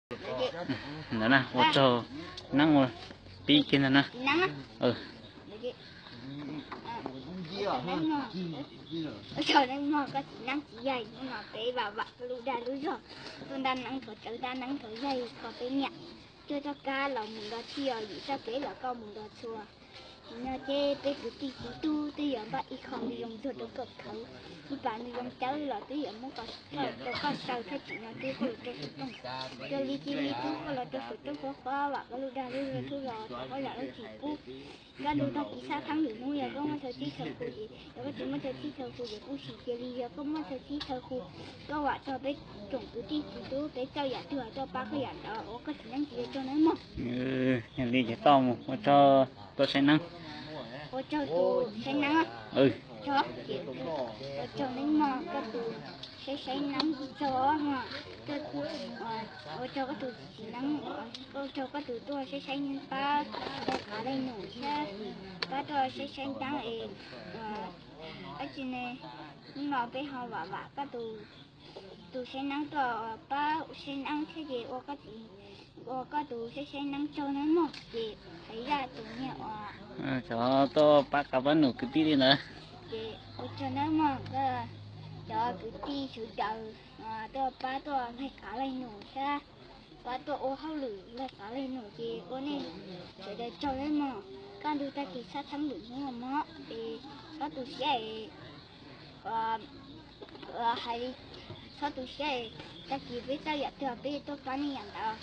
Ntawd na, ua tsaug neeb ua pib kiag ntawd na. Tsaug neeb mog koj txiv neeb txiv yaig, hnub no peb vam vam koj lub dag lub zog, tuaj ntaj neeb thuav tsawv ntaj neeb thuav yaig kho peb niam, cuaj txoj kab los mus nrog txhij os, yim txoj kev los koj mus nrog txhua. Tsim nyog ces peb kwv tij txiv tub twb yuav npaj ib qho nplooj zoo tuag rau koj khawv, ib pas nplooj zoo cawv los twb yuav muab koj rau koj saw thiab. Tsim nyog ces koj los rau saum rooj, cuag li cia li tub koj los rau saum rooj qhuav qhuav, vam koj lub dag lub zog tub los rau koj yam lub txim pub. Kaj ntug tag kis xab theeb lwm hnub yog koj muaj chaw txib chaw khu ces, yog koj tsis muaj chaw txib chaw khu ces kuj sim cia li, yog koj muaj chaw txib chaw khu, koj vam txog peb tsoom kwv tij txiv tub peb txawj yam twg tuaj pab koj yam ntawd ua koj txiv neeb txiv yaig tsaug neeb mog. Yog li ces toj mus ua tsaug tuaj saib neeb. Ua tsaug tus saib neeb, ua tsaug neeb mog koj tus saib saib neeb tsaug mog, ua tsaug koj tus txiv neeb, ua tsaug koj tus tuaj saib saib pab, pab qav leej num thiab, pab tuaj saib saib neeb es, dab tsi ne, hnub no peb ho vam vam koj tus, tus saib neeb tuaj pab saib neeb thiab ces ua koj tus saib saib neeb tsaug neeb mog ces hais zaj tus niag uas cov tuaj pab qav pab num kwv tij li ntawd ces ua tsaug neeb mog, cov kwv tij sawv daws tuaj pab tuaj laig qav laig num thiab, pab tuaj ua hauj lwm laig qav laig num ces ua nej sawv daws tsaug neeb mog. Kaj ntug tag kis xab theeb lwm hnub mog es txhob tu siab es, hais li, txhob tu siab es, tag kis peb txawj yam twg peb tuaj pab nej yam ntawd.